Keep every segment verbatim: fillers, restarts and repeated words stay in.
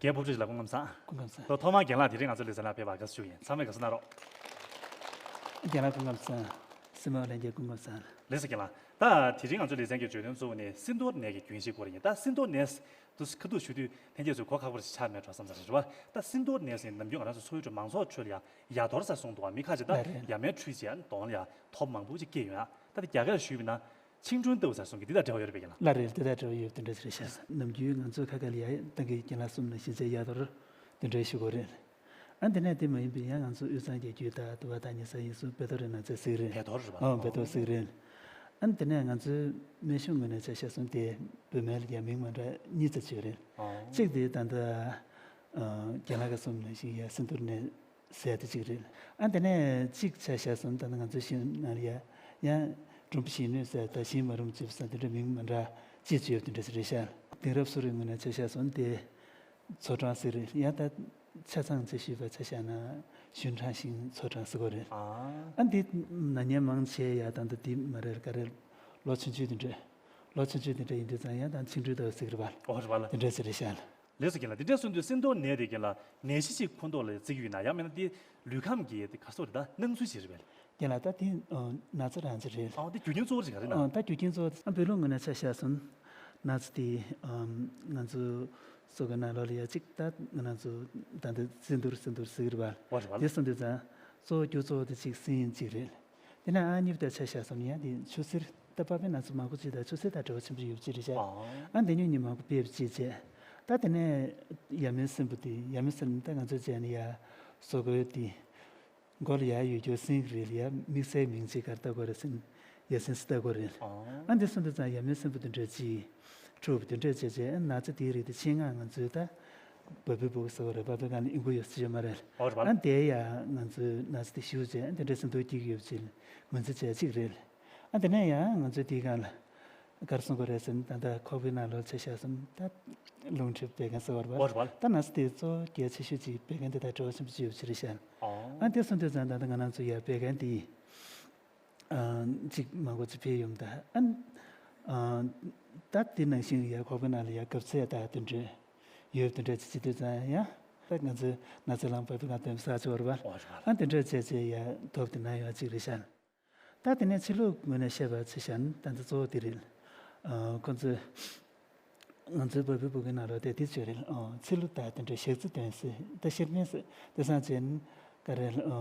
རྒན་ཕུབ་ཆུ་ལགས་སྐུ་ཁམས་བཟང་། སྐུ་ཁམས་བཟང་། ལོ་ཐོག་མར་རྒན་ལགས་དེ་རིང་ང་ཚོ་ལེ་ཚན་ལ་ཕེབས་པར་དགའ་བསུ་ཞུ་ཡིན། ཚང་མས་དགའ་བསུ་གནང་རོགས། རྒན་ལགས་སྐུ་ཁམས་བཟང་། སྲིད་མ་ལྷན་རྒྱས་སྐུ་ཁམས་བཟང་། ལེགས་སོ་རྒན་ལགས། ད་དེ་རིང་ང་ཚོ་ལེ་ཚན་གྱི་བརྗོད་དོན་གཙོ་བོ་ནི་སེམས་གཏོར་ནད་ཀྱི་རྒྱུན་ཤེས་སྐོར་ཡིན། ད་སེམས་གཏོར་ནད་དུ་ཁ་ཐུག་ཞུ་དུས་ལྷན་རྒྱས་ཚོས་གོ་ཁག་པོ་ཞིག་ཆགས་མེད་འགྲོ་བསམ་ས་རེད་བ། ད་སེམས་གཏོར་ནད་ཟེར་ནམ་རྒྱུན་ང་རང་ཚོ་འཚོ་བའི་ཁྲོད་མང་ཚོགས་ཁྲོད་ལ་ཡ་ཡ་དོར་ཟེར་གསུངས་འདུག་བ། མི་ཁ་ཅིག་ད་ལ་རེད། ཡ་མའི་འཕྲུལ་ཆས་གདོང་ལ་ཡ་ཐོབ་མང་པོ་ཅིག་སྐྱེས་ཡོད་ཨ། ད་དེ་རྒྱ་སྐད་ལ་ཞུས་པ་ན། ཆིང་ཁྲོན་ཏོའུ་ཟེར་གསུང་གི་འདི་དང་འབྲེལ་བ་ཡོད་རེད་པས་ཀྱང་ལ། ལ་རེད། དེ་དང་འབྲེལ་བ་ཡོད་དེ་འདྲ་ཞིག་རེད་ཤག་ནམ་རྒྱུན་ང་ཚོ་ཁ་ཁ་ལ་ཡ་ཏང་གི་རྒན་ལགས་གསུམ་ནང་བཞིན་བྱས་ཡ་དོར་དེ་འདྲ་ཞུ་དགོས་རེད། ཨ་འདི་ནས་དེ་མ་ཡིན་པའི་ཡང་ང་ཚོ་དབུས་གཙང་རྒྱལ་རྒྱུད་དང་དུ་བ་དང་ཉི་ས་ཡིན་གསུམ་བེ་ཏོ་རེད་ན་ཚེ་གཟིགས་རེད། བེ་ཏོ་རེད་པ། ཨོ་བེ་ཏོ་གཟིགས་རེད། ཨ་འདི་ནས་ང་ཚོའི་སྨན་གཞུང་ངོས་ནས་ཆ་བཞག་སོང་དེ་བོད་སྨན་ལ་ཡ་མིང་མ་འདྲ་གཉིས་ཙམ་ཡོད་རེད། གཅིག་དེ་ད་ལྟ་རྒན་ལགས་གསུམ་ནང་བཞིན་ཡ་སེམས་གཏོར་ནས། ཟེར་དེ་གཅིག་རེད། ཨ་དེ་ནས་གཅིག་ཆ་བཞག་སོང་ད་ནི་ང་ཚོ་ཞིང་ནང་ལ་ཡ་ཡང་གྲུམ་བུ་ཞིང་སྣོད་ཟེར་ད་ཞིང་མ་རུམ་བཅུ་ཟེར་དེ་འདྲ་མིང་མ་འདྲ་ཅི་ཅི་ཡོད་དེ་འདྲ་ཞིག་རེད་ཤག་དེང་རབས་གསོ་རིག་ངོས་ནས་ཆ་བཞག་སོང་དེ་ཚོ་གྲང་ཟེར་རེད། ཡང་ད་ཆ་ཚང་ཅི་ཞུས་པ་ཆ་བཞག་ན་ཞུན་ཁྲང་ཞིང་ཚོ་གྲང་ཟེར་གོ་རེད། ཨ་འདི་ན་མཁན་མང་ཆེ་ཡ་ད་འདི་འདི་མ་རེད་ག་རེ་ལོ་ཆུང་ཆུང་དེ་འདྲ་ལོ་ཆུང་ཆུང་དེ་འདྲ་ཡིན་དུས་ཙང་ཡང་ད་ཆིང་ཁྲོན་ཏོའུ་ཟེར་གི་རེད་པ། ཨོ་རེད་པ་ལ། དེ་འདྲ་ཟེར་རེད་ཤག་ལགས་སོ་རྒན་ལགས། འདི་འདྲ་གསུངས་དུས་སེམས་གཏོར་ནད་དེ་རྒན་ལགས་ནད་གཞི་ཅིག་ཁོངས་གཏོགས་ལ་བརྩི་གི་ཡོད་ན་ཡང་མིན་ན་འདི་ལུས་ཁམས་ཀྱི་དེ་ག་སོགས་རེད་ད་སྣང་ཚུལ་ཅིག་རེད་པས། རྒན་ལགས་ད་དེ་ཨ་ན་ཚ་རང་ཅིག་རེད། ཨ་འདི་རྒྱུ་རྐྱེན་གཙོ་བོ་ཅིག་ག་རེ་ན། ཨ་ད་རྒྱུ་རྐྱེན་གཙོ་བོ་ཨ་བོད་ལུགས་ངོས་ནས་ཆ་བཞག་སོང་ན་ཚ་དེ་ཨ་ང་ཚོ་སོ་ག་ནང་ལོགས་ལ་ཡ་གཅིག་ད་ང་རང་ཚོ་ད་འདི་སེམས་གཏོར་སེམས་གཏོར་ཟེར་གི་རེད་པ། ཨོ་རེད་པ་ལ། དེ་གསུངས་དུས་ཙང་གཙོ་བོ་རྒྱུ་གཙོ་བོ་དེ་གཅིག་སེམས་ཡིན་གཅིག་རེད། དེ་ནས་ཨ་གཉིས་པ་དེ་ཆ་བཞག་སོང་ཡང་དེ་ཆུ་སེར་ད་པ་པའི་ན་ཚ་མང་པོ་ཅིག་དང་ཆུ་སེར་དང་འབྲེལ་བ་ཆེན་པོ་ཡོད་ཅིག་རེད་ཤག་ཨ་འདི་ཉུང་ཉུང་མང་པོ་ཕེབས་ཅིག་བྱས། ད་དེ་ནས་ཡ་མའི་སྲིན་བུ་དེ་ཡ་མའི་སྲིན་ད་ང་ཚོས་བྱས་ནས་ཡ་སོ་གོས་དེ་མགོ་ལ་ཡ་ཡོད་རྒྱུ་སྲིན་གི་རིལ་ཡ་དམིགས་བསལ་མིང་ཅིག་གར་ལྟ་དགོས་རེད་ཟིན་ཡ་སྲིན་སི་ལྟ་དགོས་རེད། ཨ་འདི་སྲིན་དུ་ཙང་ཡ་མའི་སྲིན་བུ་དེ་འདྲ་ཅིག་འཁྲུག་པ་དེ་འདྲ་བྱས་བྱས་ན་ཚ་དེའི་རིགས་དེ་ཆེད་མངགས་ང་ཚོས་ད་བ་སྤུའི་སྤུ་གུ་ཟེར་བ་རེད་པ་བོད་སྒང་ལ་ཨིན་ཁུ་ཡོད་ཟེར་ཡོད་མ་རེད། ཨོ་རེད་པ། ཨ་དེ་ཡང་ང་ཚོས་ན་ཚ་དེ་ཞུ་བྱས་ཨ་དེ་འདྲ་སེམས་སྡུག་སྐྱེ་གི་ཡོད་ཅེས་ངོས་འཛིན་བྱས་གཅིག་རེད། ཨ་དེ་ནས་ཡང་ང་ཚོས་དེའི་སྒང་ལ་གར་སོང་གི་རེད་ཟེར་ན་ད་ལྟ་ཁོག་པའི་ནང་ལོགས་ཆ་བཞག་སོང་ད་རླུང་མཁྲིས་བད་ཀན་ཟེར་བ་རེད་པ། ཨོ་རེད་པ། ད་ན་ཚ་དེ་གཙོ་བོ་གལ་ཆེ་ཤོས་ཅིག་བད་ཀན་དེ་དང་འབྲེལ་བ་ཆེན་པོ་ཅིག་ཡོད་ཅེས་རེད་ཤག་ཨོ། ཨ་དེ་སོང་དུས་ཙང་ད་ལྟ་ང་རང་ཚོ་ཡ་བད་ཀན་དེ་ཨ་གཅིག་མང་པོ་ཅིག་ཕེབས་ཡོང་ད་ཨ་ཨ་ད་དེ་ནང་བཞིན་ཡ་ཁོག་པའི་ནང་ལ་ཡ་གབ་ཚད་ད་དེ་འདྲ་ཡོད་དེ་འདྲ་ཅིག་བྱེད་དུས་ཙང་ཡ་ད་ང་ཚོའི་ན་ཚ་ལངས་པ་བུ་ག་དོན་ས་ཆོག་རེད་པ། ཨོ་རེད་པ། ཨ་དེ་འདྲ་བྱས་བྱས་ཡ་ཐོབ་དེ་ན་ཡོང་གཅིག་རེད་ཤག་ད་དེ་ནས་ཕྱི་ལུགས་ངོས་ནས་བཤད་པ་ཆ་བཞག་ན་ད་ལྟ་གཙོ་བོ་དེ་རེད། ཨ་ཁོ་ཚོས་ང་ཚོའི་བ་སྤུའི་སྤུ་གུའི་ནང་ལོགས་དེ་དེ་ཚོ་རེད། ཨ་ཚི་ལུ་དང་དེ་འདྲའི་ཞག་རྩི་འདོན་སྲིད་ད་ཤེར་མིན་སྲིད་དེ་སང་ཅན་ག་རེ་ཨ་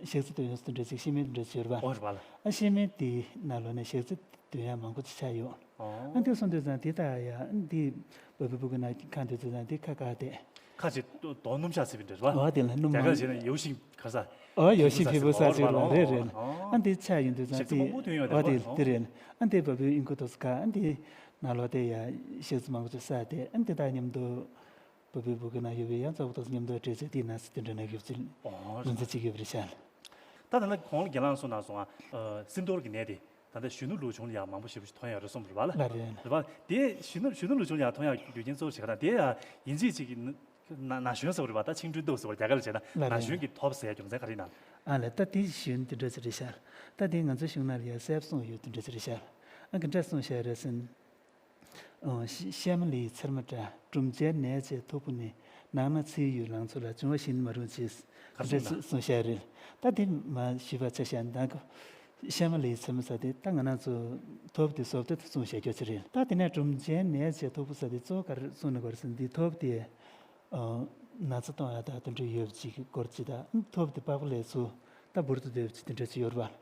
ཞག་རྩི་འདོན་ཡོང་སྲིད་དེ་འདྲ་ཅིག་ཤེར་མིན་དེ་འདྲ་ཅིག་ཡོད་རེད་པ། ཨོ་རེད་པ་ལ། ཨ་ཤེར་མིན་དེའི་ནང་ལོགས་ནས་ཞག་རྩི་འདོན་ཡག་མང་པོ་ཅིག་ཆགས་ཡོད། ཨ་འདི་སོང་དུས་ཙང་དེ་ལྟ་ཡ་འདི་བ་སྤུའི་སྤུ་གུ་ནང་ཁ་འདོན་དུས་ཙང་འདི་ཁ་བཀག་སྟེ། ཁ་ཅིག་དོ་སྣུམ་ཤ་ཟེར་བའི་འདྲ་རེད་པ། ཨོ་དེ་ལ་སྣུམ་རྒྱ་གར་མང་བྱས་ན་ཡོ་ཤིང་ག་ས། ཨོ་ཡོ་ཤིང་ཕི་བུ་ས་ཅིག་ལ་རེད་རེད། ཨ་འདི་ཆ་ཡིན་དུས་ཙང་དེ་ཨོ་དེ་དེ་རེད། ཨ་འདི་བ་སྤུའི་ཨིན་ཁུ་ཏོ་སི་ཁ་ཨ་འདི་ནང་ལོགས་དེ་ཡ་ཞག་རྩི་མང་པོ་ཅིག་ཟ་སྟེ་ཨ་འདི་དང་མཉམ་དུ་བ་སྤུའི་སྤུ་གུ་ནང་ཡོད་པའི་ཡང་གཙོ་བོ་ཏོག་ཙམ་མཉམ་དུ་སྤྲད་ཚེ་དེའི་ནང་སྲིད་དེ་འདྲ་ནང་ཡོད་ཚུལ་ངོས་འཛིན་བྱེད་ཀྱི་ཡོད་པ་རེད་ཤག་ད་ད་ལྟ་གོང་ལ་རྒན་ལགས་གསུངས་གནང་སོང་ང་། སེམས་གཏོར་གྱི་ནད་དེ་ད་ལྟ་གཞོན་ནུ་ལོ་ཆུང་ལ་ཡང་མང་པོ་ཞེ་པོ་ཞིག་ཐོན་ཡོད་རེད་གསུངས་པ་རེད་པ་ལ། ལ་རེད། རེད་པ། དེ་གཞོན་ནུ་གཞོན་ནུ་ལོ་ཆུང་ལ་ཡང་ཐོན་ཡག་རྒྱུ་རྐྱེན་གཙོ་བོ་ཞིག་ག་ད་དེ་ཡང་ཡིན་གཅིག་ཅིག་གི་ན་ན་གཞོན་ཟེར་བ་རེད་པ། ད་ཆིང་ཁྲོན་ཏོའུ་ཟེར་བ་རྒྱ་གར་ལ་བྱས་ན་ལ་ན་རེད། གཞོན་གྱི་ཐོབ་ཟེར་ཡག་རྒྱུ་མཚན་ག་རེ་ཡིན་ནམ། ཨ་ལས་ད་དེ་གཞོན་དེ་འདྲ་ཅིག་རེད་ཤག་ད་དེ་ང་ཚོ་གཞུང་ནང་ལ་ཡང་གསལ་པོ་གསུངས་ཡོད་དེ་འདྲ་ཅིག་རེད་ཤག་ཨ་ག་འདྲ་གསུངས་བཞག་རེད་ཟེར་ན། ཨོ། ཤ་ཤ་མ་ལི་ཚེར་མ་འདྲ། གྲུམ་ཆེན་ནས་བཅས་ཐོག་ཁུ་ནི། ནང་ན་ཚིལ་ཡོད་ལང་ཚོ་ལ། འབྱུང་བ་བཞིན་མ་རུངས་ཅེས། ག་རེ་གསུངས་ན། གསུངས་བཞག་རེད། ད་དེ་མ་ཞུས་པ་ཆ་བཞག་ན་ད་ཤ་མ་ལི་ཚེར་མ་ཟེར་དེ་ད་ང་རང་ཚོ་ཐོབ་དེ་བཟོ་ལྟ་དེ་གསུངས་བཞག་རྒྱུ་ཅིག་རེད། ད་དེ་ནས་གྲུམ་ཆེན་ནས་བཅས་ཐོག་ཁུ་ཟེར་དེ་གཙོ་བོ་ག་རེ་གསུངས་ན་དགོས་རེད་ཟེར་ན་འདི་ཐོབ་དེ་ཨོ། ན་ཚ་གཏོང་ཡག་ད་དེ་འདྲ་ཡོད་ཅིག་གི་སྐོར་ཅིག་ད་ཐོབ་དེ་པགས་པ་ལས་ཚུར་ད་འབུར་དུ་སྡོད་ཅིག་དེ་འདྲ་ཅིག་ཡོད་རེད་པ།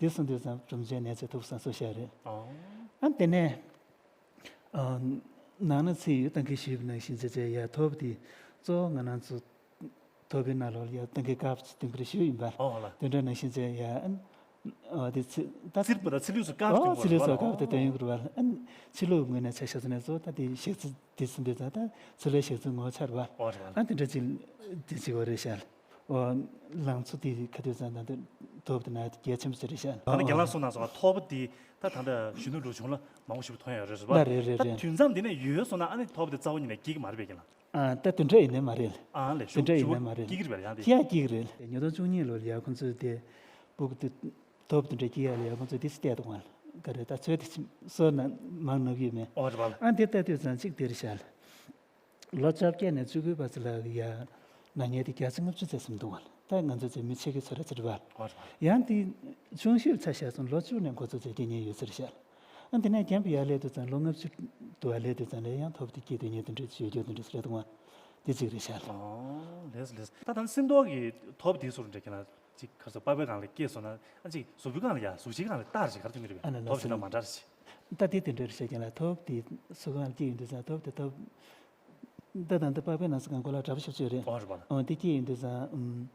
དེ་གསུངས་དུས་ཙང་གྲུམ་ཆེན་ནས་བཅས་ཐོག་ཁུ་ཟེར་གསུངས་བཞག་རེད། ཨོ། ཨ་དེ་ནས། ཨ། ནང་ན་ཚིལ་ཡོད་ད་གིན་ཞུས་པ་ནང་བཞིན་བྱས་བྱས་ཡ་ཐོབ་དེ་གཙོ་བོ་ང་རང་ཚོ་ཐོབ་པའི་ནང་ལོགས་ལ་ཡ་ད་གིན་དཀར་པོ་ཅིག་དེ་འདྲ་ཞུས་ཡིན་པ། ཨོ་ལ། དེ་འདྲ་ནང་བཞིན་བྱས་ཡ་ཨ་དེ་ཚི་ད་ཚིལ་པོ་ད་ཚིལ་ལུས་སུ་དཀར་པོ་ཨོ་དེ་ཚིལ་ལུས་སུ་དཀར་པོ་དེ་དོན་ཡོང་གི་རེད་པ། ཨ་ཕྱི་ལུགས་ངོས་ནས་ཆ་བཞག་ས་ནས་གཙོ་བོ་ད་དེ་ཞག་རྩི་དེ་ཚིལ་འདི་ད་ད་ཚིལ་ལུས་ཞག་རྩི་ངོ་ཆ་རེད་པ། ཨོ་རེད་པ། ཨ་དེ་འདྲ་ཅིག་དེ་ཅིག་ཡོད་རེད་ཤག་ཨོ། ལང་ཚོ་དེ་ག་དུས་ཙམ་ད་ལྟ་ཐོབ་དེ་ན་གལ་ཆེན་པོ་ཞིག་རེད་ཤག་ད་ནི་རྒན་ལགས་གསུངས་གནང་སོང་བ་ཐོབ་དེ་ད་ད་ལྟ་གཞོན་ནུ་ལོ་ཆུང་ལ་མང་པོ་ཞིག་ཐོན་ཡོད་རེད་པ། ལ་རེད་རེད་ད་རེད། དུས་མཚམས་དེ་ནས་ཡོལ་སོང་ན་ཨ་ནི་ཐོབ་དེ་རྩ་བ་ཉིད་ནས་སྐྱེ་གི་མ་རེད་པས་རྒན་ལགས། ཨ་ད་དེ་འདྲ་ཡིན་ནའི་མ་རེད། ཨ་ལས་ཞུ་ཞུ་སྐྱེ་གི་རེད་པས་ཡང་དེ། སྐྱེ་ཡག་སྐྱེ་གི་རེད། ཉིས་སྟོང་བཅུ་གཉིས་ལོ་ལ་ཡ་ཁོང་ཚོས་དེ་སྤུ་གུ་དེ་ཐོབ་དེ་འདྲ་སྐྱེ་ཡག་ལ་ཡ་ཁོང་ཚོས་དེ་སྟེ་དུ་ང་ག་རེ་ད་ཚོད་དེ་སོ་ན་མང་ནུག་ཡོད་མེད། ཨོ་རེད་པ་ལ། ཨ་དེ་ལྟ་དུས་ཙམ་གཅིག་དེ་རེད་ཤག་ལོ་བཅོ་བརྒྱད་ནས་བཅུ་དགུའི་བར་ཙམ་ལ་ཡ་ན་མཁན་དེ་བརྒྱ་ཆ་ལྔ་བཅུ་ཙམ་ཟིན་འདུག་བ། ད་ང་ཚོ་ཚོའི་མི་ཕྱེད་ཀའི་ཚོད་ར་ཚོད་རེད་བ། ཡང་དེ་ཆུང་ཤོས་ཆ་བཞག་སོང་ལོ་བཅུ་ནས་འགོ་ཚུགས་ཚེ་སྐྱེས་ཉེན་ཡོད་ཟེར་ཤག་ཨ་དེ་ནས་རྒན་པ་ཡར་སླེབས་དུས་ཙང་ལོ་ལྔ་བཅུ་དུ་བ་སླེབས་དུས་ཙང་ལས་ཡང་ཐོབ་དེ་སྐྱེས་དུས་ཉེན་དེ་འདྲ་ཞུ་རྒྱུ་དེ་འདྲ་ཟེར་འདུག་བ། དེ་གཅིག་རེད་ཤག་ཨོ་ལེས་ལེས། ད་ད་སེམས་རྟོགས་ཀྱི་ཐོབ་དེ་སོར་འདྲ་ཁྱེད་ན་ཅིག་ག་ཚོད་པ་པའི་སྒང་ལ་སྐྱེས་སོང་ན་ཨ་ཅིག་གཟུགས་པོའི་སྒང་ལ་ཡ་གཟུགས་ཆེན་སྒང་ལ་སྟར་ཞིག་ག་རེ་ཐོན་གྱི་རེད་པས། ཨ་ན་ན་ཐོབ་ཞིག་ན་མ་འདྲ་ཞིག་ད་དེ་དེ་འདྲ་རེད་ཤག་རྒན་ལགས། ཐོབ་དེ་སུ་སྒང་ལ་སྐྱེས་ཡོང་དུས་ཙང་ཐོབ་དེ་ཐོབ། ད་ད་ལྟ་པགས་པའི་ན་ཚ་གང་གོ་ལ་དྲག་པོ་ཞིག་ཡོད་རེད། ཨོ་རེད་པ། ཨོ་དེ་སྐྱེས་ཡོང་དུས་ཙང་ཨུམ།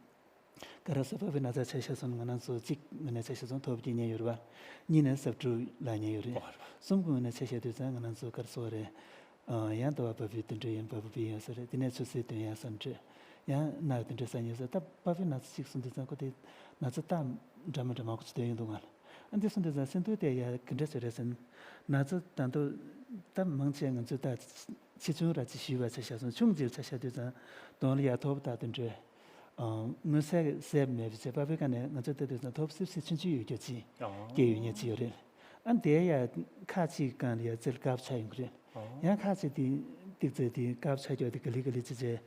ག་རེ་ཟེར་པགས་པའི་ན་ཚ་ཆ་བཞག་སོང་ང་རང་ཚོ་གཅིག་ངོས་ནས་ཆ་བཞག་སོང་ཐོབ་སྐྱེས་ཉེན་ཡོད་རེད་པ། གཉིས་ནས་སབ་ཕྲུག་ལ་ཉེན་ཡོད་རེད། ཨོ་རེད་པ། གསུམ་གྱི་ངོས་ནས་ཆ་བཞག་དུས་ཙང་ང་རང་ཚོ་ག་རེ་ཟེར་བ་རེད། ཨ་ཡང་དུ་བ་བ་བུའི་དུད་འགྲོ་ཡིན་བ་བུ་བུ་ཡིན་ཟེར་རེད། དེ་ནས་ཆུ་སེར་དོན་ཡང་སམ་འདྲེ། ཡང་རྣག་དུད་འགྲོ་ས་ཉེན་ཟེར་ད་པགས་པའི་ན་ཚ་གཅིག་སོང་དུས་ཙང་ཁོ་དེ་ན་ཚ་སྟངས་འདྲ་མི་འདྲ་མང་པོ་ཅིག་སྟོན་ཡོང་འདུག་ང་། ཨ་འདི་སོང་དུས་ཙང་སེམས་སྡུག་དེ་ཡ་གི་འདྲ་ཅིག་རེད་ཟེར། ན་ཚ་ད་དུང་ད་མང་ཆེ་ང་ཚོས་ད་ཆེ་ཆུང་ར་ཅིག་ཞུས་པ་ཆ་བཞག་སོང་ཆུང་ཅིག་ཆ་བཞག་དུས་ཙང་གདོང་ལ་ཡ་ཐོབ་ད་དུད་འགྲོ། ཨ་མངོན་གསལ་གསལ་མེད་པ་བྱས་པ་པའི་ཁ་ནས་ང་ཚོ་ལྟ་དུས་ཙང་ཐོབ་སིབ་སིབ་ཆུང་ཆུང་ཡོད་རྒྱུ་ཅིག་ཨ་སྐྱེ་ཡོད་ཉེན་ཅིག་ཡོད་རེད། ཨ་དེ་ཡ་ཁ་ཅིག་སྒང་ལ་ཡ་རྩེར་དཀར་པོ་ཆགས་ཡོང་གི་རེད། ཨོ། ཡང་ཁ་ཅིག་དེ་ཏིག་ཙེ་དེ་དཀར་པོ་ཆགས་རྒྱུ་དེ་ག་ལེ་ག་ལེ་ཅི་བྱས།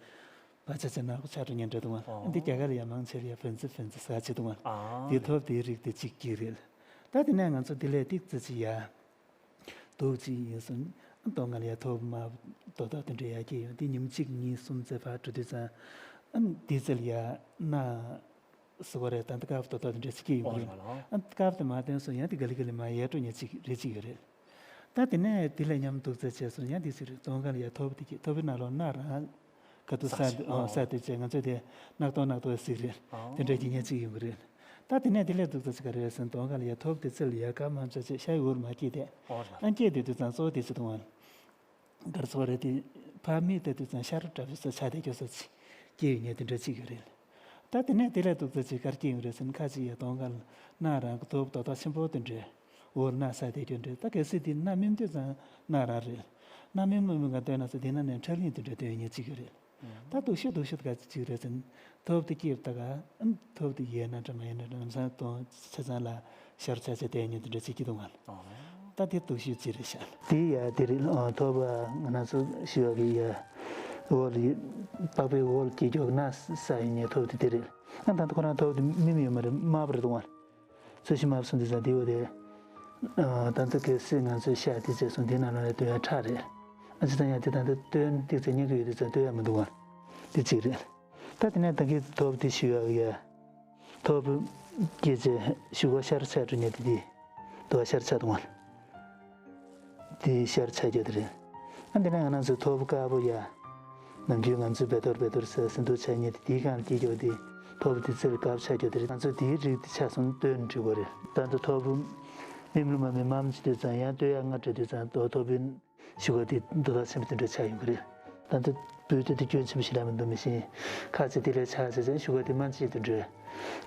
བ་ཆ་ཆ་ནག་པོ་ཆགས་འགྲོ་ཉེན་འདྲ་འདུག་ཨ། ཨོ། འདི་རྒྱ་གར་ལ་ཡ་མང་ཆེ་ལ་ཡ་བན་ཙི་བན་ཙི་ཟ་བྱེད་འདུག་ཨ། ཨ་དེ་ཐོབ་དེའི་རིགས་དེ་གཅིག་གཅིག་རེད། ད་དེ་ནས་ང་ཚོ་དེ་ལས་ཏིག་ཙེ་ཅིག་ཡ། སྡུག་ཅིག་ཡིན་སོང་། ཨ་དོ་ང་ལ་ཡ་ཐོབ་མ་དོ་དོ་དེ་འདྲ་ཡ་སྐྱེ་ཡོང་དེ་ཉིན་གཅིག་གཉིས་གསུམ་ཙེ་ཕར་འགྲོ་དུས་ཙང་། ཨ་དེ་ཚེ་ལ་ཡ་ན། སུ་བ་རེད་ད་འདི་དཀར་པོ་དོ་དོ་དེ་འདྲ་ཅིག་སྐྱེ་ཡོང་གི་རེད། ཨ་དཀར་པོ་དེ་མ་བསྟན་སོང་ཡང་དེ་ག་ལེ་ག་ལེ་མ་ཡལ་འགྲོ་ཉེན་ཅིག་རེ་ཅིག་ཡོད་རེད། ད་དེ་ནས་དེ་ལས་ཉམས་སྡུག་ཙམ་བྱས་སོང་ཡང་དེ་ཟེར་རེད་གདོང་ཁ་ལ་ཡ་ཐོབ་དེ་སྐྱེ་ཐོབ་པའི་ནང་ལོགས་སྣ་རང་ག་དུ་ས་ས་ཨོ་ས་དེ་བྱས་ང་ཚོས་དེ་སྣག་སྟོང་སྣག་སྟོང་ཟེར་རེད། ཨོ། དེ་འདྲ་གྱི་ཉེན་ཅིག་ཡོང་གི་རེད། ད་དེ་ནས་དེ་ལས་སྡུག་ཙམ་ཅིག་ག་རེ་རེད་ཟེར་ན་གདོང་ཁ་ལ་ཡ་ཐོབ་དེ་རྩེ་ལ་ཡ་དཀར་མང་ཙམ་བྱས་ཤ་ཡི་འུར་མ་སྐྱེས་ཏེ། ཨོ་རེད། ཨ་སྐྱེས་དེ་དུས་ཙང་གཙོ་བོ་དེ་ཅི་འདུག་ཨང་། ག་རེ་ཟེར་བ་རེད་དེ། ཕ་མས་ལྟ་དུས་ཙང་ཤ་རུ་འདྲ་བའི་ས་ཆ་དེ་སྐྱོ་ས་ཅིག་སྐྱེ་ཡོད་ཉེན་དེ་འདྲ་ཅིག་ཡོད་རེད། ད་དེ་ནས་དེ་ལས་སྡུག་ཙམ་ཅིག་གར་སྐྱེ་ཡོང་རེད་ཟེར་ན་ཁ་ཅིག་ཡ་གདོང་ཁ་ལ་སྣ་རང་གི་ཐོབ་དོ་དོ་ཆེན་པོ་དེ་འདྲས། འོ་སྣ་ས་དེ་སྐྱོ་འདྲས་ད་གལ་སྲིད་དེ་སྣ་སྨིན་དུས་ཙང་སྣ་རང་རེད། སྣ་སྨིན་མ་སྨིན་ག་སྟོན་ན་ས་དེ་ན་ནས་འཕྲ་ལིང་དེ་འདྲས་སྟོན་ཡོད་ཉེན་ཅིག་ཡོད་རེད། ད་སྡུག་ཤོས་སྡུག་ཤོས་དེ་ག་ཅིག་རེད་ཟེར་ན། ཐོབ་དེ་སྐྱེས་པ་ད་ག་ཨ་ཐོབ་དེ་ཡལ་ན་འདྲ་མ་ཡལ་ན་འདྲ་ལམ་སང་གདོང་ཆ་ཚང་ལ་ཤར་ཆ་ཆ་དེ་ཉིན་དེ་འདྲ་ཅིག་སྐྱེ་འདུག་ང་། ད་དེ་སྡུག་ཤོས་ཅིག་རེད་ཤག་དེ་ཡ་དེ་རེད་ཨ་ཐོབ་པ་ང་རང་ཚོ་ཞུ་བ་གི་ཡ། འོག་ལ་པགས་པའི་འོག་ལ་སྐྱེ་མགྱོགས་ན་ས་ཡིན་ཉེ་ཐོབ་དེ་དེ་རེད། ཨ་ད་ལྟ་ཁོ་རང་ཐོབ་དེ་སྨིན་ཡོད་མ་རེད་དམར་པོ་རེད་འདུག་ང་། ཚོས་ཤི་མ་སོང་དུས་ཙང་དེ་འོ་དེ། ད་ལྟ་གལ་སྲིད་ང་ཚོས་ཤ་དེ་བྱས་སོང་དེ་ནང་ལ་ནས་སྟོན་ཡ་ཁྲག་རེད། ཨ་ཅི་ད་ཡང་དེ་ད་ལྟ་སྟོན་ཏིག་ཙེ་སྙིང་གི་ཡོད་དུས་ཙང་སྟོན་ཡ་མི་འདུག་ཨ། དེ་གཅིག་རེད། ད་དེ་ནས་ད་གིན་ཐོབ་དེ་ཞུ་ཡ་ཡ། ཐོབ་སྐྱེས་ཚེ་ཞུ་བ་ཤར་ཆགས་འགྲོ་ཉེ་དེ་དེ། དུ་བ་ཤར་ཆགས་འདུག་ཨ། དེ་ཤར་ཆགས་རྒྱུ་དེ་རེད། ཨ་འདི་ནས་ང་རང་ཚོའི་ཐོབ་དཀར་པོ་ཡ། ནམ་རྒྱུན་ང་ཚོས་བེ་ཏོར་བེ་ཏོར་ཟེར་ཟིན་ཐོ་ཆ་ཉེ་དེ་དེའི་སྒང་ལ་སྐྱེ་རྒྱུ་དེ། ཐོབ་དེ་རྩེར་དཀར་པོ་ཆགས་རྒྱུ་དེ་རེད། ང་ཚོས་དེའི་རིགས་དེ་ཆ་སོང་སྟོན་འགྲིག་གོ་རེད། ད་ལྟ་ཐོབ་ཨིམ་ལུ་མ་མི་མམ་ཅི་དུས་ཙང་ཡང་ལྟོས་ཡག་ང་འདྲ་དུས་ཙང་ཐོབ་ཐོབ་ཨིན། ཤུ་ག་དེ་འདུ་ཐག་ཆེན་པོ་དེ་འདྲ་ཆགས་ཡོང་གི་རེད། ད་ལྟ་བུ་དེ་དེ་སྐྱོན་ཆེན་པོ་ཞིག་ལ་མི་འདུག་མི་ཤེས། ཁ་ཅིག་དེ་ལས་ཆགས་ཆགས་ཆགས་ཤུ་ག་དེ་མ་ཅིག་དེ་འདྲ་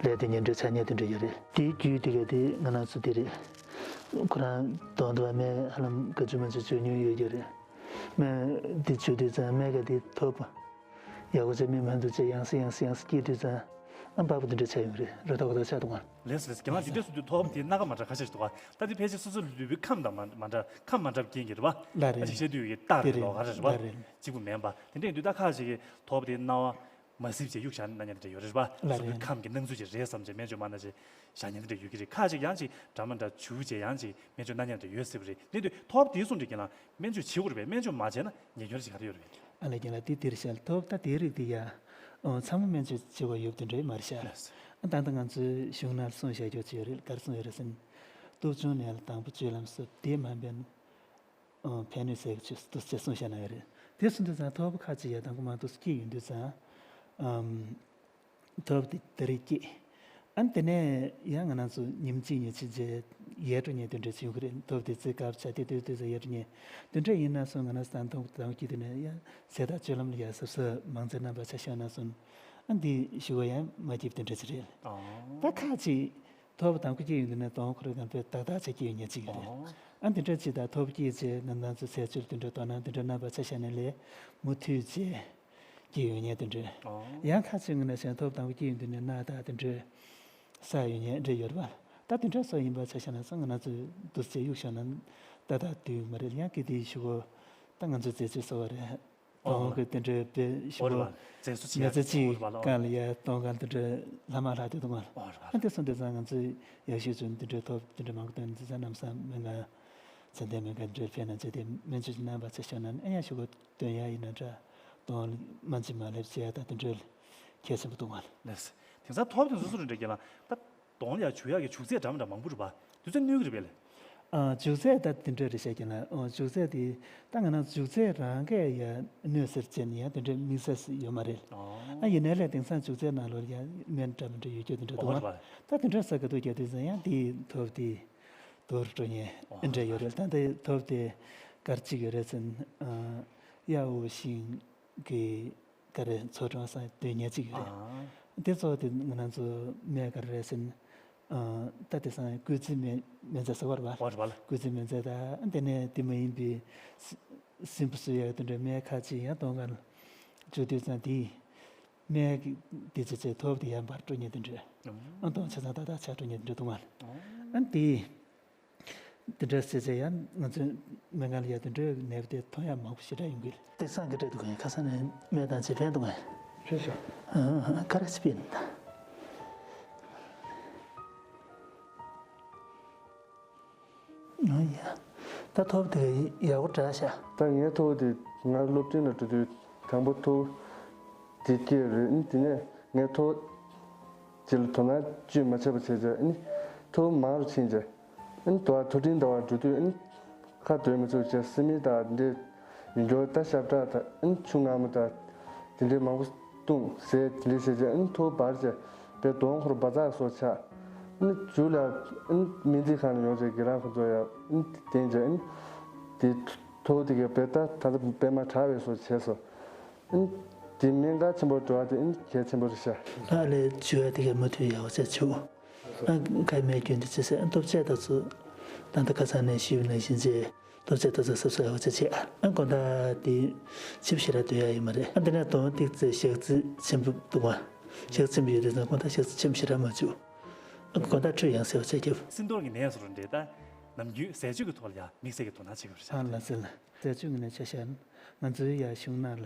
ལས་དེ་ཉེ་འདྲ་ཆགས་ཉེ་དེ་འདྲ་ཡོད་རེད། དེའི་རྒྱུ་དེ་ག་དེ་ང་རང་ཚོ་དེ་རེད། ཁོ་རང་དོན་དུ་བ་སྨན་ཧ་ལམ་ག་ཚོད་མ་ཚོད་བཅོས་མྱོང་ཡོད་ཀྱི་རེད། སྨན་དེ་བཅོས་དུས་ཙང་སྨན་ག་དེ་ཐོབ་པ། ཡག་པོ་བྱས་མི་མ་འདུག་ཅེས་ཡང་སེ་ཡང་སེ་ཡང་སེ་སྐྱེས་དུས་ཙང་ཨ་འབའ་པོ་དེ་འདྲ་ཆགས་ཡོང་གི་རེད། རོ་ཐོག་ཐོག་ཆགས་འདུག་ང་། ལགས་སོ་ལགས་སོ། རྒན་ལགས་འདི་འདྲ་སུ་དུས་ཐོག་དེ་སྣ་ཁ་མ་འདྲ་ཁ་ཤས་ཤིག་འདུག་ག་ད་དེ་ཕལ་ཆེར་སོ་སོ་ལུས་པོའི་ཁམས་དང་མ་མ་འདྲ་ཁམས་མ་འདྲ་བ་རྐྱེན་གྱིས་རེད་པ། ལགས་རེད། ཨ་ཅིག་བཤད་དུས་ཡོད་ཀྱི་རྟགས་རེད། ལོགས་ཀ་རེད་པ། ལགས་རེད། གཅིག་པུ་མིན་པ། དེ་འདྲ་ཡིན་དུས་ད་ཁ་ཅིག་གིས་ཐོབ་དེ་སྣ་བ་མ་ཟིབ་བྱས་གཡུག་བཞག་ན་སྣ་ཉག་དེ་འདྲ་ཡོད་རེད་པ། ལགས་རེད། སོ་སོའི་ཁམས་ཀྱི་སྣང་ཚུལ་ཅིག་རེད་བསམ་བྱས་སྨན་བཅོས་མ་གནང་བྱས་བཞག་ཉེན་དེ་འདྲ་ཡོད་ཀྱི་རེད། ཁ་ཅིག་ཡང་ཅིག་འདྲ་མ་འདྲ་བྱུག་བྱས་ཡང་ཅིག་སྨན་བཅོས་གནང་ཉེན་དེ་འདྲ་ཡོད་སྲིད་པ་རེད། དེ་དུས་ཐོབ་དེའི་གསུང་འདི་རྒན་ལགས་སྨན་བཅོས་བྱེད་དགོས་རེད་པས། སྨན་བཅོས་མ་བྱས་ན་ཉེན་སྐྱོན་ཅིག་ག་རེ་ཡོད་རེད་པས། ཨ་ལས་རྒན་ལགས་དེ་དེར་བཤད་ཐོབ་ད་དེའི་རིགས་དེ་ཡ། ཨོ་ཚང་མ་སྨན་བཅོས་བྱེད་དགོས་ཡོད་དེ་འདྲ་མ་རེད་ཤག་ལགས་སོ། ཨ་ད་ལྟ་ང་ཚོའི་གཞུང་ནང་གསུངས་བཞག་རྒྱུ་ཅིག་ཡོད་རེད། ག་རེ་གསུངས་ཡོད་རེད་ཟེར་ན། སྟོབས་ཆུང་ནད་ལ་དང་པོ་སྤྱོད་ལམ་གསོ་དེ་མ་འབད་ན། ཨོ་ཕན་གནོད་ཟད་ཀྱི་ཆོས་སུ་འདུག་ཅེས་གསུངས་བཞག་ན་ཡོད་རེད། དེ་གསུངས་དུས་ཙང་ཐོབ་པ་ཁ་ཅིག་ཡ་དང་པོ་མ་འདུག་སྐྱེས་ཡོང་དུས་ཙང་། ཨམ། ཐོབ་དེ་དེ་རིགས་སྐྱེས། ཨ་ནི་དེ་ནས་ཡང་ང་རང་ཚོ་ཉིན་གཅིག་ཉིན་གཅིག་རྗེས་ཡལ་འགྲོ་ཉེན་དེ་འདྲ་བྱུང་གི་རེད། ཐོབ་དེ་རྩེ་དཀར་ཆ་དེ་ལྟོས་ལྟོས་ཟེར་ཡལ་འགྲོ་ཉེན་དེ་འདྲ་ཡིན་ན་སོང་ང་རང་ཚོ་དང་ཐོག་དང་སྐྱིད་དེ་ནས་ཡང་ཟས་དང་སྤྱོད་ལམ་ལ་ཡང་གཟབ་གཟབ་མང་ཚད་རྣམ་པ་ཆ་བཞག་ན་སོང་ཨ་འདི་ཞུ་བ་ཡང་མ་སྐྱིད་དེ་འདྲ་ཅིག་རེད། ད་ཁ་ཅིག་ཐོབ་དང་པོ་སྐྱེས་ཡོང་དུས་ནས་དང་ཁོ་རང་དང་པོའི་ཏག་ཏག་ཆ་སྐྱེས་ཡོང་ཉེན་གཅིག་རེད། ཨ་འདི་འདྲ་ཅིག་དང་ཐོབ་སྐྱེས་རྗེས་ང་རང་ཚོ་ཟས་སྤྱོད་དེ་འདྲ་དོ་སྣང་དེ་འདྲ་རྣམ་པ་ཆ་བཞག་ནས་ལས་མུ་མཐུད་རྗེས། སྐྱེ་ཡོང་ཉེན་དེ་འདྲ། ཨོ། ཡང་ཁ་ཅིག་ངོས་ནས་བྱས་ན་ཐོབ་དང་པོ་སྐྱེ་ཡོང་དུས་ནས་རྣག་དང་དེ་འདྲ་ཟ་ཡོང་ཉེན་འདྲ་ཡོད་རེད་པ། ད་དེ་འདྲ་སོགས་ཡིན་པ་ཆ་བཞག་ན་སང་ང་རང་ཚོས་འདུག་སེ་གཡུག་བཞག་ན་ད་ད་དུས་མ་རེད། ཡང་སྐད་དེ་ཞུ་གོ་ད་ང་ཚོས་རྫས་སྤྱོད་གསོ་བ་རེད། སྟོང་གི་དེ་འདྲའི་དཔེ་ཞིབ་པོ་མི་ཚེ་གཅིག་སྒང་ལ་ཡ་སྟོང་སྒང་དེ་འདྲའི་ལྷག་མ་ལྷག་དེ་འདུག་མ། ཨ་འདི་སོང་དུས་ཙང་ང་ཚོས་ཡག་ཤོས་ཚོ་འདི་འདྲའི་ཐོབ་དེ་འདྲའི་མང་པོ་བཏོན་དུས་ཙང་ལམ་སང་སྨན་ཁང་ཚད་ལྡན་སྨན་ཁང་འདྲ་ཕེབས་ན་ཚེ་དེ་སྨན་བཅོས་ཀྱི་རྣམ་པ་ཚེ་ཤོར་ན་ཨེ་ཡག་ཤོས་གོ་དོན་ཡག་ཡིན་ན་འདྲ་སྟོང་སྨན་བཅོས་མ་ལེབ་བྱས་ད་དེ་འདྲའི་གལ་ཆེན་པོ་འདུག་མ། ལགས། དེང་སང་ཐོབ་དེ་སོ་སོ་རེ་འདྲ་སྐྱེ་ལ་ད་གདོང་ལ་ཡ་བྱུག་ཡག་གི་བྱུག་རྫས་འདྲ་མི་འདྲ་མང་པོ་རེད་པ། དུས་ཚོད་གནོད་གི་རེད་པས་ལགས། ཨ་བྱུག་རྫས་ད་དེ་འདྲ་རེད་བཤད་ཀྱི་ན། ཨོ་བྱུག་རྫས་དེ་ད་ང་རང་བྱུག་རྫས་རང་གས་ཡ་གནོད་སེལ་བྱས་ནས་ཡ་དེ་འདྲའི་དམིགས་བསལ་ཡོད་མ་རེད། ཨ་ཡིན་ནའི་ལས་དེང་སང་བྱུག་རྫས་ནང་ལོགས་ཡ་སྨན་འདྲ་མི་འདྲ་ཡོད་རྒྱུ་དེ་འདྲ་འདུག་མ། ད་དེ་འདྲ་ས་ག་དུས་རྒྱག་དུས་ཙང་ཡང་དེ་ཐོབ་དེ་དུར་སྤྲོ་ཉེན་འདྲ་ཡོད་རེད། ད་དེ་ཐོབ་དེ་གར་གཅིག་ཡོད་རེད་ཟེར་ན། ཨ་གཡའ་འོ་ཤིང་གི་ག་རེ་མཚོ་གྲོང་སང་དོན་ཉེ་གཅིག་ཡོད་རེད། ཨ། དེ་ཚོ་དེ་ང་རང་ཚོ་སྨན་ག་རེ་རེད་ཟེར་ན། ཨ་ད་དེ་སང་སྐུལ་རྩི་སྨན་སྨན་རྫས་ཟེར་བ་རེད་པ། ཨོ་རེད་པ་ལགས། སྐུལ་རྩི་སྨན་རྫས་དང་དེ་ནས་དེ་མ་ཡིན་པའི་སྲིན་སྲིན་འབུ་གསོ་ཡག་དེ་འདྲའི་སྨན་ཁག་ཅིག་ཡང་གཏོང་ག་ལ་འཇུག་དུས་ཙང་དེ་སྨན་གྱི་དེ་ཚོ་ཚོས་ཐོབ་དེ་ཡང་འབར་སྤྲོ་ཉེན་དེ་འདྲ། ཨ་གཏོང་བྱས་ཙང་ཏག་ཏག་ཆག་སྤྲོ་ཉེན་དེ་འདྲ་འདུག་མ། ཨ་དེ། དེ་འདྲ་བྱས་ཚེ་ཡང་ང་ཚོའི་སྨན་ཁང་ལ་ཡ་དེ་འདྲའི་ནད་པ་དེ་མཐོང་ཡ་མང་པོ་ཞེ་དྲག་ཡོང་གི་རེད། དེང་སང་གི་འདྲ་འདུག་གས། ཁ་སང་ནས་སྨན་བཏང་བྱས་ཕན་འདུག་གས། ཕན་ཤག་ཨ་ཨ་ཀ་ར་སི་པིན། ཨ་ཡ། ད་ཐོབ་དེ་ཡག་པོ་འདྲ་ཤག་ད་ངའི་ཐོབ་དེ་ང་སློབ་གྲྭ་ལ་འགྲོ་དུས་དང་པོ་ཐོབ་དེ་སྐྱེས་རེད། ཨ་དེ་ནས་ངའི་ཐོབ་ཅིག་ལ་དོ་སྣང་བཅོས་མ་བྱས་པ་བྱས་བྱས། ཨ་ནི་ཐོ་མང་རུ་ཕྱིན་བྱས། ཨ་ནི་དོ་བ་ཐོ་ཁྲིན་དོ་བ་འགྲོ་དུས། ཨ་ནི་ཁ་སྡོད་མི་ཚུགས་བྱས། སི་མི་དང་འདི་ཡིན་རྒྱུ་ད་ཞབས་ཁྲ་དང་། ཨ་ནི་ཆུ་མངར་མོ་དང་དེ་འདྲའི་མང་པོ་བཏུང་ཟས་དེ་འདྲའི་བྱས་བྱས། ཨ་ནི་ཐོ་འབར་བྱས་པའི་གདོང་ཁོར་བ་ཙག་སོགས་ཆགས། ཨ་ནི་མཇུག་ལ་ཨ་ནི་སྨན་རྩིས་ཁང་ལ་ཡོང་བྱས་དགེ་རང་ཁོ་ཚོ་ཡ་ཨ་ནི་བསྟན་བྱས། ཨ་ནི་དེ་ཐོ་དེ་གས་པས་ད་ད་ལྟ་པད་མ་དྲག་པའི་སོགས་བྱས་སོ། ཨ་ནི་དེ་སྨན་ཁང་ཆེན་པོར་འགྲོ་བ་དེ་ཨ་ནི་གལ་ཆེན་པོ་རེད་ཤག་ཨ་ལས་བྱུག་ཡ་དེ་གས་མུ་མཐུད་ཡག་པོ་བྱས་བྱུག་ཨ་ཁ་སྨན་རྒྱུན་དུ་བྱེད་སའི་ཨ་ལྟོ་ཆས་དེ་ཚོ་ད་ལྟ་ཁ་སང་ནས་ཞུས་པ་ནང་བཞིན་བྱས། ཨ་ལྟོ་ཆས་དེ་ཚོ་གཟབ་གཟབ་ཡག་པོ་བྱས་བྱས། ཨ་དགོང་དག་དེ་ཆིབས་ཞེ་དྲག་སྡོད་ཡ་ཡོད་མ་རེད། ཨ་དེ་ནས་གདོང་ཏིག་ཙེ་ཞག་རྩི་ཆེན་པོ་འདུག་མ། ཞག་རྩི་ཆེན་པོ་ཡོད་དུས་ཙང་དགོང་དག་ཞག་རྩི་ཆེན་པོ་ཞེ་དྲག་མ་བྱུག་ཨ་དགོང་དག་ཁྲུས་ཡང་སེ་བ་བྱས་རྒྱབ། སྲིན་ཏོག་གི་ནད་སོགས་རེད་ད། ནམ་རྒྱུན་ཟས་སྤྱོད་ཀྱི་ཐོག་ལ་ཡང་དམིགས་བསལ་གྱི་དོ་སྣང་བྱེད་དགོས་རེད། ཨ་ལ་ཟེར་ལ་ཟས་སྤྱོད་ངོས་ནས་ཆ་བཞག་ན་ང་ཚོའི་ཡ་གཞུང་ནང་ལ།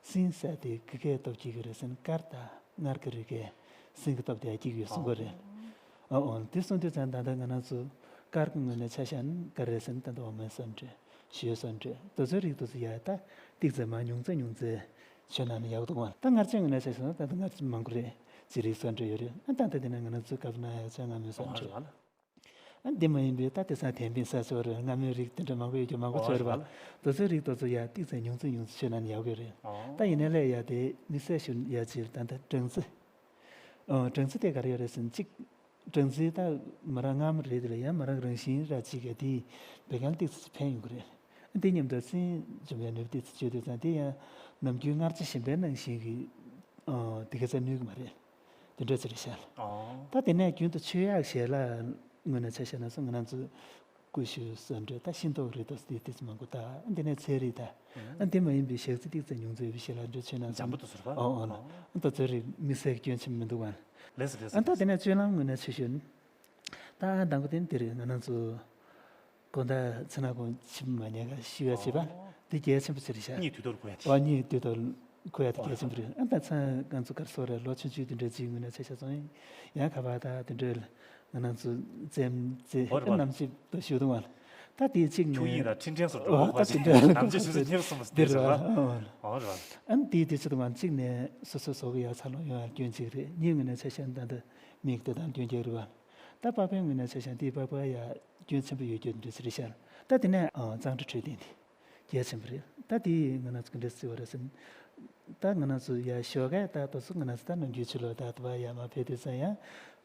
སྲིན་ཟེར་དེ་གི་གའི་སྟོབས་སྐྱེ་གི་རེད་ཟེར་ན། དཀར་དང་མངར་གི་རིགས་ཀས་སྲིན་གི་སྟོབས་དེ་སྐྱེ་གི་ཡོད་གསུང་གི་རེད། ཨ་འོ་དེ་གསུང་དུས་ཙང་ད་ལྟ་ང་རང་ཚོ་དཀར་གི་ངོས་ནས་ཆ་བཞག་ན་ག་རེ་རེད་ཟེར་ན། ད་ལྟ་འོ་མའི་སོན་འབྲས། ཞོའི་སོན་འབྲས། དེ་ཚོའི་རིགས་དེ་ཚོ་ཡ་ད་ཏིག་ཙམ་མར་ཉུང་ཙམ་ཉུང་ཙམ་མཆོད་གནང་ན་ཡག་འདུག་མ། ད་མངར་ཆའི་ངོས་ནས་ཆ་བཞག་ན་ད་ལྟ་མངར་ཆ་མང་པོ་རེད། ཅི་རིགས་སོན་འབྲས་ཡོད་རེད། ཨ་ད་ལྟ་དེ་ནས་ང་རང་ཚོ་ག་པར་ན་ཡག་ཆ་མངར་མོའི་སོན་འབྲས། ཨ་འདི་མ་ཡིན་པའི་ད་དེང་སང་དེ་འབྲས་ཟ་ཆོག་རེད། མངར་མོའི་རིགས་དེ་འདྲ་མང་པོ་ཡོད་རྒྱུ་མང་པོ་ཆོག་རེད་པ། དེ་ཚོའི་རིགས་དེ་ཚོ་ཡ་ཏིག་ཙམ་ཉུང་ཙམ་ཉུང་ཙམ་མཆོད་གནང་ན་ཡག་གི་རེད། ད་ཡིན་ནའི་ལས་ཡ་དེ་དམིགས་བསལ་ཞུ་ཡ་ཅིག་ད་ལྟ་སྦྲང་རྩི། ཨོ་སྦྲང་རྩི་དེ་ག་རེ་ཡོད་རེད་ཟེར་ན་གཅིག་སྦྲང་རྩི་ད་མ་རང་མངར་མོ་རེད། དེ་ལ་ཡ་མ་རང་རང་བཞིན་ར་གཅིག་ག་དེ་བད་ཀན་ཏིག་ཙམ་ཕན་ཡོང་གི་རེད། དེ་མཉམ་དུ་སྲིན་འཇོམས་ཡ་ནུས་པ་ཏིག་ཙམ་སྤྱོད་དུས་ཙང་དེ་ཡང་ནམ་རྒྱུན་མངར་ཆ་གཞན་པའི་ནང་བཞིན་གྱི་ཨོ་དེ་ག་ཚད་ནུས་ཀྱི་མ་རེད། དེ་འདྲ་ཅིག་རེད་ཤག་ཨོ། ད་དེ་ནས་རྒྱུན་དུ་མཆོད་ཡག་ཞལ་ལག་ངོས་ནས་ཆ་བཞག་ན་སོ་ང་རང་ཚོ་ཀུ་ཤུ་སོན་འབྲས་ད་ཤིང་ཏོག་རིགས་དང་དེ་དེ་ཚོ་མང་པོ་ད། ཨ་དེ་ནས་ཚལ་རིགས་ད། ཨ་དེ་མ་ཡིན་པའི་ཞག་རྩི་ཏིག་ཙམ་ཉུང་ཙམ་ཡོད་པའི་ཞལ་ལག་འདྲ་མཆོད་གནང་སོང་། འཇམ་པོ་དེ་ཚོ་རེད་པ། ཨོ་ཨོ་ལ། ཨ་ད་ཚལ་རིགས་དམིགས་བསལ་གྱི་སྐྱོན་ཆེན་པོ་མི་འདུག་ག་ལགས་སོ་ལགས་སོ། ཨ་ད་དེ་ནས་སྤྱོད་ལམ་ངོས་ནས་ཆ་བཞག་ན། ད་ཨ་དང་པོ་དེ་འདི་རེད། ང་རང་ཚོ་དགོང་དག་མཚན་ནག་གུང་ཕྱི་མ་ཉལ་ཁ་ཤི་བ་བྱེད་པ་དེ་གལ་ཆེན་པོ་ཅིག་རེད་ཤག་གཉིད་དུས་ཐོག་ལ་གོ་ཡ་དེ། ཨོ་གཉིད་དུས་ཐོག་ལ་གོ་ཡ་དེ་གལ་ཆེན་པོ་རེད། ཨ་ད་མཚན་ང་ཚོ་ག་རེ་ཟེར་དགོས་རེད། ལོ་ཆུང་ཆུང་དེ་འདྲ་ཅིག་ངོས་ནས་ཆ་བཞག་སོང་ཡིན། ཡང་ཁ་པར་ད་དེ་འདྲ་ང་རང་ཚོ་རྩེད་རྩེད་ཨོ་རེད་པ། ནམ་ཞིག་ཏུ་ཞུ་དུང་བ་ལ། ད་དེ་གཅིག་ནས་ཆུང་ཡིན་ལ་འཕྲིན་ཕྲན་སོགས་འགྲོ་ཨོ་ད་དེ་འདྲ་ནམ་རྒྱུན་ཞུ་ཚུལ་ཉེར་གསུམ་པ་དེ་འདིར་རེད་བ། པ། ཨོ་རེད་པ། ཨ་ནི་དེའི་དུས་ཚོད་དུ་མ་གཅིག་ནས་སོ་སོ་སོ་གི་ཡ་འཚར་ལོངས་ཡོང་ཡ་སྐྱོན་གཅིག་རེད། གཉིས་ངོས་ནས་ཆ་བཞག་ན་ད་འདི་མིག་དེ་དང་སྐྱོན་གཅིག་རེད་བ། ད་པགས་པའི་ངོས་ནས་ཆ་བཞག་ན་དེའི་པགས་པ་ཡ་སྐྱོན་ཆེན་པོ་ཡོད་རྒྱུ་འདི་ཚོ་རེད་ཤག་ད་དེ་ནས་ཨ་གཙང་སྦྲ་འཕྲོད་བསྟེན་དེ་གལ་ཆེན་པོ་རེད། ད་དེ་ང་རང་ཚོ་ག་འདྲ་བརྩི་བ་རེད་ཟེར་ན། ད་ང་རང་ཚོ་ཡ་ཞོགས་ཀས་ད་དུས་ཚོད་ང་རང་ཚོ་ད་ནམ་རྒྱུན་ཕྱི་ལོགས་ད་དུ་བ་ཡ་མ་ཕེབས་དུས་ཙང་ཡང་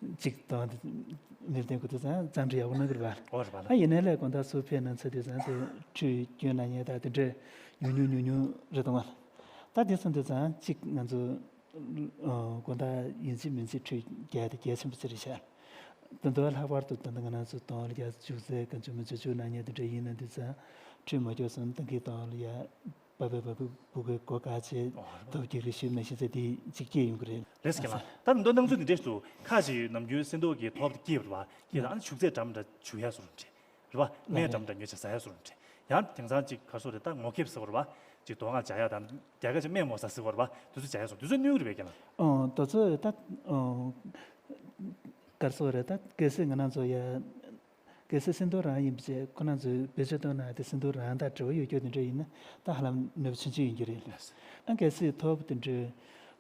གཅིག་དང་དེ་མི་བདེན་གོ་དུས་ཙང་གཙང་སྦྲ་ཡག་པོ་གནང་གི་རེད་པ། ཨོ་རེད་པ་ལགས། ཨ་ཡིན་ནའི་ལས་དགོང་དག་ཚུར་ཕེབས་གནང་ཚར་དུས་ཙང་དེ་ཁྲུས་སྐྱོན་གནང་མཁན་ད་དེ་འདྲ་ཉུང་ཉུང་ཉུང་ཉུང་རེད་འདུག་མ། ད་དེ་སོང་དུས་ཙང་གཅིག་ང་ཚོ་ཨ་དགོང་དག་ཡིན་གཅིག་མིན་གཅིག་ཁྲུས་རྒྱག་དེ་གལ་ཆེན་པོ་ཅིག་རེད་ཤག་ད་དུང་ལྷག་པར་དུ་ད་ལྟ་ང་རང་ཚོ་གདོང་ལ་ཡ་བྱུག་རྫས་གང་བྱུང་མང་བྱུང་བྱུག་གནང་མཁན་དེ་འདྲ་ཡིན་ན་དུས་ཙང་ཁྲུས་མ་མགྱོགས་སོང་ན་ད་གིན་གདོང་ལ་ཡ་པ་པའི་པ་པའི་བུ་གའི་སྒོ་བཀག་བྱས་ཐོབ་ཀྱི་རེད་ཞུས་མ་ཤེས་ཚེ་དེ་གཅིག་སྐྱེས་ཡོང་གི་རེད། ལགས་སོ་རྒན་ལགས། ད་མདོ་སྣང་ཚུལ་འདི་འདྲས་སུ་ཁ་ཅིག་ནམ་རྒྱུན་སེམས་ཏོག་གི་ཐོབ་སྟེ་སྐྱེས་པ་རེད་པ། སྐྱེས་ད་ཨ་ནི་བྱུག་རྫས་འདྲ་མི་འདྲ་བྱུག་ཡ་སོ་རུ་འདྲ་རེད་པ། སྨན་འདྲ་མི་འདྲ་ཉོས་བྱས་ཟ་ཡ་སོ་རུ་འདྲ། ཡང་དེང་སང་ཅིག་ག་རེ་ཟེར་དགོས་རེད། ད་ངོ་ཁེབས་ཟེར་བ་རེད་པ། ཅིག་དོ་སྔགས་སྦྱང་ཡག་དང་རྒྱ་སྐད་ཅིག་སྨན་མོ་ཟ་ཟེར་བ་རེད་པ། དེ་ཚོ་སྦྱང་ཡག་སོང་དུས་ཚོད་སྣོན་གྱི་རེད་པས་ཁྱེད་རང་། ཨོ་དེ་ཚོ་ད་ཨོ་ག་རེ་ཟེར་དགོས་རེད། ད་གལ་སྲིད་ང་རང་ཚོ་ཡ་གལ་སྲིད་སེམས་ཐོག་རང་ཡིན་པ་བྱས་ཁོ་རང་ཚོས་བེད་སྤྱོད་གཏོང་གནང་དེ་སེམས་ཐོག་རང་དང་འབྲེལ་བ་ཡོད་རྒྱུ་དེ་འདྲ་ཡིན་ན་ད་ཧ་ལམ་ནུས་པ་ཆུང་ཆུང་ཡིན་རྒྱུ་རེད། ཨ་གལ་སྲིད་ཐོབ་དེ་འདྲའི་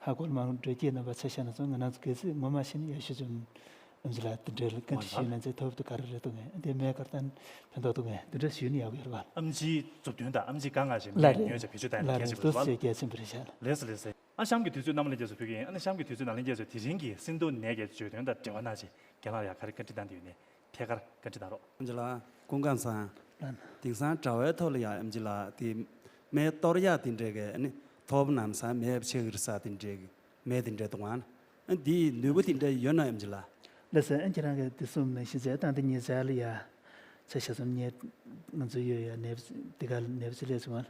ཧ་གོ་མ་འགྲོ་སྐྱེས་རྣམ་པ་ཆ་བཞག་ན་ཚོ་ང་རང་ཚོ་གལ་སྲིད་ངོ་མ་ཤེས་ན་ཡ་ཞུ་ཅུང་ཨམ་ཆི་ལགས་དེ་འདྲའི་བཀའ་འདྲི་ཞུས་ན་ཚེ་ཐོབ་དེ་ག་རེ་རེད་འདུག་ངས་དེ་མེད་ཀར་ཏན་ཕན་ཐོགས་འདུག་ངས་དེ་འདྲ་ཞུས་ན་ཡག་པོ་ཡོད་རེད་པ། ཨམ་ཆིའི་མཛུབ་སྟོན་དང་ཨམ་ཆིའི་དཀའ་ངལ་ཞིག་ལ་རེད། ཉོས་བྱ་བེད་སྤྱོད་བཏང་ཡག་ལ་ལ་གལ་ཆེན་པོ་རེད་པ། རེད། དེ་གལ་ཆེན་པོ་རེད་ཤག་ལགས་སོ་ལགས་སོ། ཨ་གཤམ་གྱི་དུས་ཚོད་རྣམ་པ་ལྷན་རྒྱས་ཚོ་ཕུལ་གྱི་ཡིན། ཨ་ནི་གཤམ་གྱི་དུས་ཚོད་ནང་ལྷན་རྒྱས་ཚོས་དེ་རིང་གི་སེམས་སྡུག་ནད་ཀྱི་བརྗོད་དོན་དང་འབྲེལ་བ་གནང་ཆེད་རྒན་ལགས་ལ་ཡང་ག་རེ་བཀའ་འདྲི་གནང་འདོད་ཡོད་ནས་ཐད་ཀར་བཀའ་འདྲི་གནང་རོགས། ཨམ་ཆི་ལགས་སྐུ་ཁམས་བཟང་། དེང་སང་དྲ་བའི་ཐོག་ལ་ཡང་ཨམ་ཆི་ལགས་དེ་སྨན་གཏོར་ཡག་དེ་འདྲས་ཀྱི་ཨ་ནི་ཐོབ་ལམ་སང་མེད་པ་ཆགས་ཀྱི་རེད་ས་དེ་འདྲས་ཀྱི་སྨན་དེ་འདྲས་འདུག་ཨ་ནི་ཨ་འདིའི་ནུས་པ་དེ་འདྲས་ཡོད་ན་ཨམ་ཆི་ལགས། ལགས་སོ། ཨ་ཁྱེད་རང་གིས་དེ་གསུངས་ནང་བཞིན་བྱས་ད་འདི་ཉེ་ཆར་ལ་ཡ་ཆ་བཞག་སོང་ངས་ང་ཚོ་ཡོད་ཡ་ནད་པ་དེ་ག་ལ་ནད་པ་ཅིག་སླེབས་སོང་ཨ།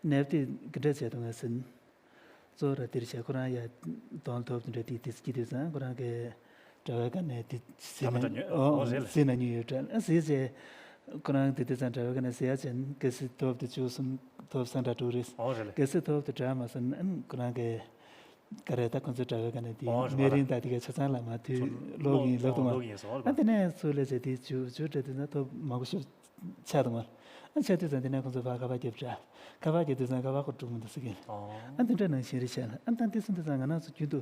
ནད་པ་དེ་ག་འདྲས་བྱས་འདུག་ང་ཟེར་ན། གཙོ་བོ་ར་དེར་བྱས་ཁོ་རང་ཡ་གདོང་ཐོབ་དེ་འདྲ་དེ་དེ་སྐྱིད་དུས་ཙང་ཁོ་རང་གི་དྲ་བའི་སྒང་ནས་དེ་གཟིགས་ཐ་མ་ན་འདྲ་ཉོས། ཨོ་ཨོ་རེད་ལ། གཟིགས་ན་ཉོས་ཡོད་དྲ་ཨ་གཟིགས་བྱས་ཁོ་རང་དེ་དུས་ཙང་དྲ་བའི་སྒང་ནས་གཟིགས་ཡ་བྱས་ན་གལ་སྲིད་ཐོབ་དེ་བཅུ་གསུམ་ཐོབ་སང་དྲ་དྲུག་རེད། ཨོ་རེད་ལ། གལ་སྲིད་ཐོབ་དེ་དྲ་མ་སོང་ན་ཨ་ཁོ་རང་གི་ག་རེ་ད་ཁོ་ཚོའི་དྲ་བའི་སྒང་ནས་དེ་ཨོ་རེད་མ་ལ། སྨན་རིན་དང་དེ་གའི་ཆ་ཚང་ལ་མ་དུས་ཚོད་ལོག་ཡིན་ལབ་འདུག་མ་ལོག་ཡིན་སོང་ཨོ་རེད་མ། ཨ་དེ་ནས་ཚུར་སླེབས་བྱས་དེ་བཅུ་བཅུ་དྲ་དུས་ཙང་ཐོབ་མང་པོ་ཞིག་ཆགས་འདུག་མ། ཨ་ཆགས་དུས་ཙང་དེ་ནས་ཁོང་ཚོ་ཕར་ཁ་པར་རྒྱབ་དྲ། ཁ་པར་རྒྱབ་དུས་ཙང་ཁ་པར་ཁོ་འགྲོ་གི་མི་འདུག་ཟེར་གྱིན། ཨོ། ཨ་འདི་འདྲ་ནང་བཞིན་རེད་བྱས་ལ་ཨ་ད་འདི་སོང་དུས་ཙང་ང་རང་ཚོ་རྒྱུན་དུ་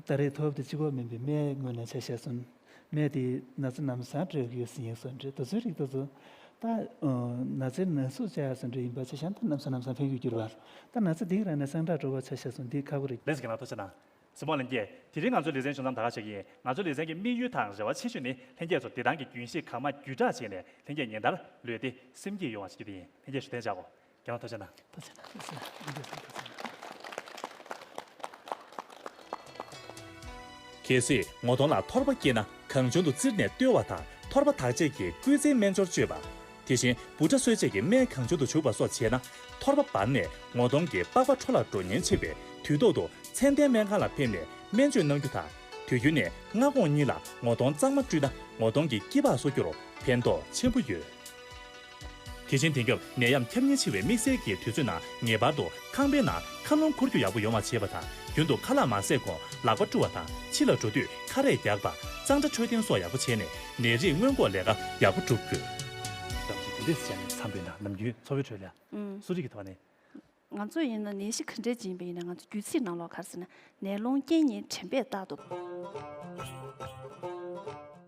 ད་རེས་ཐོབ་དེ་གཅིག་པོ་མིན་པའི་སྨན་ངོས་ནས་ཆ་བཞག་སོང་། སྨན་དེ་ན་ཚ་ལམ་སང་སྤྲོད་ཀྱི་ཡོད་ཟེར་ཡིན་སོང་འདྲ་དེ་ཚོའི་རིགས་དེ་ཚོ་ད་ན་ཚའི་ན་ཟུག་བྱ་ཡག་སོང་འདྲ་ཡིན་པ་ཆ་བཞག་ན་ད་ལམ་སང་ལམ་སང་ཕན་གྱི་འགྱུར་བ་ད་ན་ཚ་འདི་གི་རང་ནས་སངས་དྲག་འགྲོ་བ་ཆ་བཞག་སོང་འདི་ཁག་པོ་རེད། ལགས་སོ་རྒན་ལགས་ཐུགས་རྗེ་གནང་། གཟིགས་མོ་ལྷན་རྒྱས། དེ་རིང་ང་ཚོའི་ལེ་ཚན་ཞུ་མཚམས་ད་ག་བྱེད་ཀྱི་ཡིན། ང་ཚོའི་ལེ་ཚན་གྱི་དམིགས་ཡུལ་དང་རེ་བ་ཆེ་ཤོས་ནི་ལྷན་རྒྱས་ཚོ་འདི་ལྟར་གྱི་རྒྱུན་ཤེས་གང་མང་བརྒྱུད་བསྒྲགས་བྱས་ནས་ལྷན་རྒྱས་ཉིན་ལྟར་ལུས་བདེ་སེམས་སྐྱིད་ཡོང་བ་བྱེད་རྒྱུ་དེ་ཡིན། ལྷན་རྒྱས་ཞུ་གཏན་འཇགས་གོ། རྒན་ལགས་ཐུགས་རྗེ་གནང་། ཐུགས་རྗེ་གནང་། ཐུགས་རྗེ་གནང་། གལ་སྲིད་ངོ་གདོང་ལ་ཐོར་པ་སྐྱེས་ན་གང་བྱུང་དུ་བཙིར་ནས་བརྟོལ་བ་དང་ཐོར་པ་དག་བྱེད་ཀྱི་སྐུལ་རྫས་སྨན་སྦྱོར་སྤྱོད་པ། དེ་བཞིན་འབུ་ཕྲ་གསོད་བྱེད་ཀྱི་སྨན་གང་བྱུང་དུ་བྱུག་པ་སོགས་བྱས་ན་ཐོར་པ་འབར་ནས་ངོ་གདོང་གི་པགས་པ་འཕྲོ་བརླག་འགྲོ་ཉེན་ཆེ་བས་དུས་ཐོག་ཏུ་ཚད་ལྡན་སྨན་ཁང་ལ་ཕེབས་ནས་སྨན་བཅོས་གནང་རྒྱུ་དང་། དུས་རྒྱུན་ནས་སྔ་དགོང་གཉིས་ལ་ངོ་གདོང་གཙང་མ་བཀྲུས་ན་ངོ་གདོང་གི་སྐྱི་པགས་གསོ་རྒྱུར་ཕན་ཐོགས་ཆེན་པོ་ཡོད། དེ་བཞིན་དེང་སྐབས་ནད་ཡམས་ཁྱབ་ཉེན་ཆེ་བའི་དམིགས་བསལ་གྱི་དུས་ཚོད་ནང་ངེས་པར་དུ་ཁང་པའི་ནང་ཁ་རླུང་འཁོར་རྒྱུ་ཡག་པོ་ཡོང་བ་བྱེད་པ་དང་། རྒྱུན་དུ་ཁ་ལག་མ་བཟས་གོང་ལག་པ་བཀྲུ་བ་དང་ཕྱི་ལ་འགྲོ་དུས་ཁ་རས་རྒྱག་པ། གཙང་སྦྲ་འཕྲོད་བསྟེན་སོགས་ཡག་པོ་བྱས་ནས་ནད་རིགས་སྔོན་འགོག་ལས་ཀ་ཡག་པོ་སྒྲུབ་དགོས། ཙམ་ཞིག་དེ་འདྲས་བྱས་ནས་འཚམས་པའི་ནང་ནམ་རྒྱུན་འཚོ་བའི་ཁྲོད་ལ་ཨུམ། གསོ་རིག་གི་ཐོག་ནས། ང་ཚོ་ཡིན་ན་ནད་གཞི་ག་འདྲས་ཅིག་ཡིན་པ་ཡིན་ན་ང་ཚོ་རྒྱུད་ཚིག་ནང་ལོགས་ག་རེ་ཟེར་ན་ནད་སློང་རྐྱེན་ངན་དྲན་པས་རྟག་ཏུ།